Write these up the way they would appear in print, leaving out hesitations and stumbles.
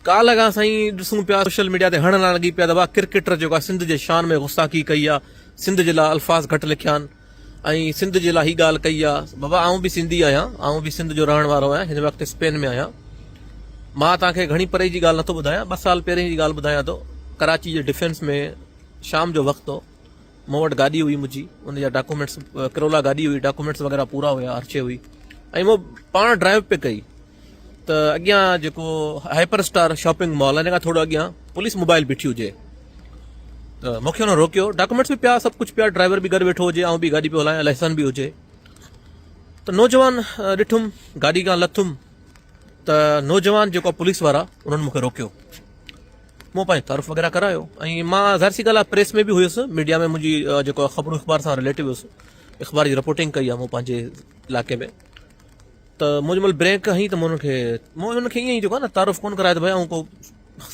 ڪالهه کان سائين ڏسون پيا سوشل ميڊيا تي هڻ لڳي پيا ته واهه ڪرڪيٽر جيڪو آهي سنڌ جي شان ۾ گستاخي ڪئي آهي سنڌ جي لاء الفاظ گهٽ لکيا آهن ۽ سنڌ جي لاء هي ڳالهه ڪئي آهي بابا آئون به سنڌي آهيان آئون به سنڌ جو رهڻ وارو آهيان هن وقت اسپين ۾ آهيان مان توهان کي گهڻي پري جي ڳالهه نٿو ٻڌايان ٻه سال پهرين جي ڳالهه ٻڌايان ٿو ڪراچي جي ڊفينس ۾ شام جو وقت هو مون وٽ گاڏي هئي منهنجي ان جا ڊاڪومينٽس ڪرولا گاڏي هئي ڊاڪومينٽس وغيره پورا هيا هر شي هئي ۽ مون پاڻ ڊرائيو پئي ڪئي ته اڳيان جيڪو هائپر اسٽار شاپنگ مال ان کان ٿورو اڳيان پوليس موبائل بيٺي هجي ته مونکي هن روڪيو ڊاڪومينٽس به پيا سڀ ڪجهه پيا ڊرائيور به گڏ ويٺو هجي آئون به گاڏي پيو هلايان لائسن به هجي ته نوجوان ڏٺم گاڏي کان لٿم ته نوجوان جيڪو پوليس وارا انهن مونکي روڪيو مون پنهنجو تعارف وغيره ڪرايو ۽ مان ظاهر سي ڳالهه پريس ۾ به هيس ميڊيا ۾ منهنجي جيڪو خبرون اخبار سان رليٽو هيس اخبار جي رپورٽنگ ڪئي آهي مون پنهنجي علائقي ۾ ته مون جنهن مهل بريڪ هنئي ته مون انهن کي مون انهن کي ائين ئي جيڪو آهي نه تعارف ڪونه ڪرايو ته ڀئي آئون ڪو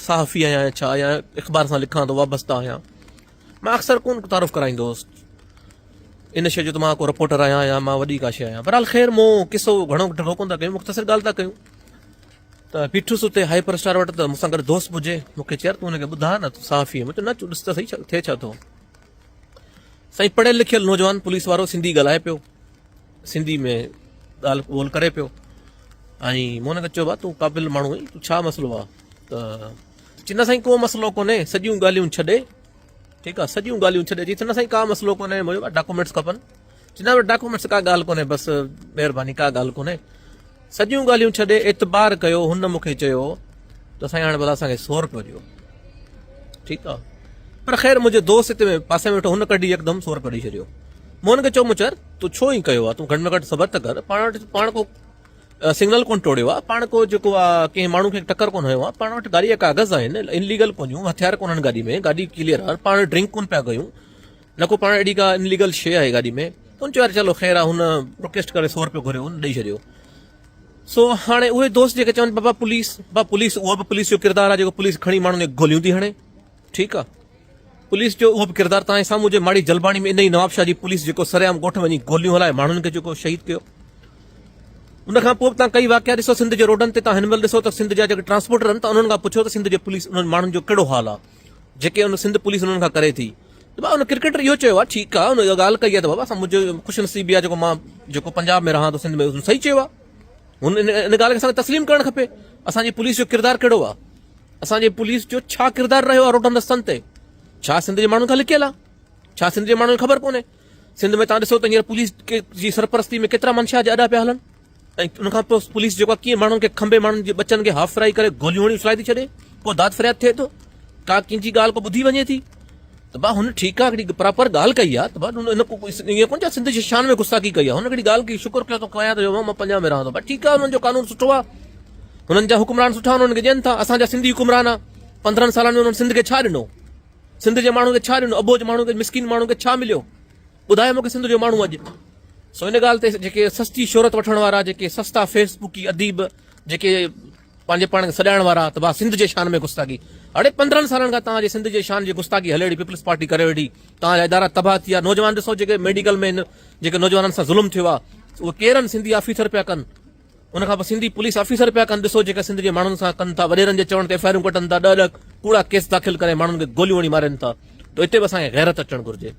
صحافي آهيان يا ڇا يا اخبار سان لکان ٿو وابسته آهيان مان اڪثر ڪونه تعارف ڪرائيندو هوس ان شيء جو ته مان ڪو رپورٽر آهيان يا مان وڏي ڪا شيء آهيان بهرحال خير مون قصو گهڻو ڊگهو ڪونه ٿا ڪيون مختصر ڳالهه ٿا ڪيون ته بيٺس اتي هائپر اسٽار وٽ ته مون سان گڏ دوست به هجي مون کي چير تون هن کي ٻڌاء نه تون صحافي آهين مون چيو نه ڏس ته صحيح ٿئي ڇا ٿو سائين پڙهيل لکيل نوجوان پوليس وارو سنڌي ڳالهائي پيو سنڌي ۾ ڳالهه ٻولهه ڪري پيو ۽ مون هن کي چيو ڀا تون قابل ماڻهو آهين تون ڇا مسئلو آهي ته چي نه سائين ڪو مسئلو ڪونهي سڄيون ڳالهيون ڇڏي ٺيڪ آهي سڄيون ڳالهيون ڇڏي چي نه سائين ڪا مسئلو ڪونهي منهنجو ڊاڪومينٽس کپن چي نه ڊاڪومينٽس ڪا ڳالهه ڪونهي بس مهرباني ڪا ڳالهه ڪونهي سڄيون ڳالهيون ڇڏي اعتبار ڪيو هن مون کي چيو ته سائين هاڻي ڀلا اسان کي سو روپيو ڏيو ٺيڪ آ پر خير منهنجو دوست هتي پاسي ۾ ويٺو هن ڪڍي يڪدم سو روپيو ڏئي ڇڏيو مون هن کي چيو مون چيو تو ڇو ائين ڪيو آ تون گهٽ ۾ گهٽ صبر ته ڪر پاڻ وٽ پاڻ ڪو سگنل ڪون ٽوڙيو آ پاڻ ڪو جيڪو آ ڪنهن ماڻهو کي ٽڪر ڪون هنيو آ پاڻ وٽ گاڏي جا ڪاغذ آهن انليگل ڪونهيون هٿيار ڪونهن گاڏي ۾ گاڏي ڪليئر آ پاڻ ڊرنڪ ڪون پيا ڪيون نه ڪو پاڻ اهڙي ڪا انليگل شيء آهي گاڏي ۾ هن چيو يار چلو خير آ هن رڪويسٽ ڪري سو روپيو گهريو هن ڏئي ڇڏيو سو هاڻي اهي دوست جيڪي چون بابا پوليس با پوليس اهو به پوليس جو ڪردار آ جيڪو پوليس کڻي ماڻهن کي گوليون ٿي هڻي ٺيڪ آ پوليس جو اهو به ڪردار تان سامهون جي ماڙي جلباڻي ۾ انهي نواب شاهه جي پوليس جيڪو سرعام ڳوٺ وڃي گوليون هلائي ماڻهن کي جيڪو شهيد ڪيو ان کان پوء به تان ڪئي واقعا ڏسو سنڌ جي روڊن تي تان هن مهل ڏسو ته سنڌ جا جيڪي ٽرانسپورٽر آهن ته انهن کان پڇو ته سنڌ جي پوليس انهن ماڻهن جو ڪهڙو حال آ جيڪي ان سنڌ پوليس انهن کان ڪري ٿي ته بابا ان ڪرڪيٽر اهو چيو آهي ٺيڪ آهي ان اها ڳالهه ڪئي آهي ته بابا اسان منهنجو خوش نصيبي آهي جيڪو مان جيڪو پنجاب ۾ رهان ٿو سنڌ ۾ هن صحيح چيو آهي هن ان ڳالهه کي اسان کي تسليم ڪرڻ کپي اسان جي پوليس جو ڪردار ڪهڙو آهي اسان جي پوليس جو ڇا ڪردار رهيو آهي روڊن رستن تي ڇا سنڌ جي ماڻهن کان لڪيل آهي ڇا سنڌ جي ماڻهن کي خبر ڪونهي سنڌ ۾ تان ڏسو ته هينئر پوليس جي سرپرستي ۾ ڪيترا منشيات جا اڏا پيا هلن ۽ ان کان پوء پوليس جيڪو آهي ڪيئن ماڻهن کي کنڀي ماڻهن جي ٻچن کي هاف فرائي ڪري گوليون هڻي اڇلائي ٿي ڇڏي ڪو داد فرياد ٿئي ٿو ڪا ڪنهن جي ڳالهه ڪو ٻڌي وڃي ٿي ته با هن ٺيڪ آهي هڪڙي پراپر ڳالهه ڪئي آهي ته با هن ان ائين ڪونه چيو سنڌ جي شان ۾ گستاخي ڪئي آهي هن هڪڙي ڳالهه ڪئي شڪر ڪيو ٿو ڪيان ته مان پنجاب ۾ رهان ٿو با ٺيڪ آهي انهن جو قانون سٺو آهي هنن جا حڪمران سٺا آهن انهن کي ڏين ٿا اسان جا سنڌي حڪمران آهن 15 سالن ۾ انهن سنڌ کي ڇا ڏنو سنڌ جي ماڻهن کي ڇا ڏنو اٻوجهه ماڻهن کي مسڪين ماڻهن کي ڇا مليو ٻڌايو مونکي سنڌ جو ماڻهو اڄ سو ان ڳالهه تي جيڪي سستي شهرت وٺڻ وارا جيڪي سستا فيس بڪي اديب جيڪي پنهنجي پاڻ کي سڏائڻ وارا ته با سنڌ جي شان ۾ گستاخي اڙي 15 سالن کان توهان جي سنڌ جي شان جي گستاخي هلي ويٺي پيپلز پارٽي ڪري ويٺي توهان جا ادارا تباهه ٿي ويا نوجوان ڏسو جيڪي ميڊيڪل ۾ جيڪي نوجوانن سان ظلم ٿيو آهي اهي ڪير آهن سنڌي آفيسر پيا ڪن ان کان پوء سنڌي پوليس آفيسر پيا ڪن ڏسو جيڪا سنڌ جي ماڻهن سان ڪن ٿا وڏيرن جي چوڻ تي ايف I آرون ڪٽن ٿا ڏهه ڏهه ڪوڙا ڪيس داخل ڪري ماڻهن کي گوليون هڻي مارين ٿا ته اتي به اسان کي غيرت اچڻ گهرجي.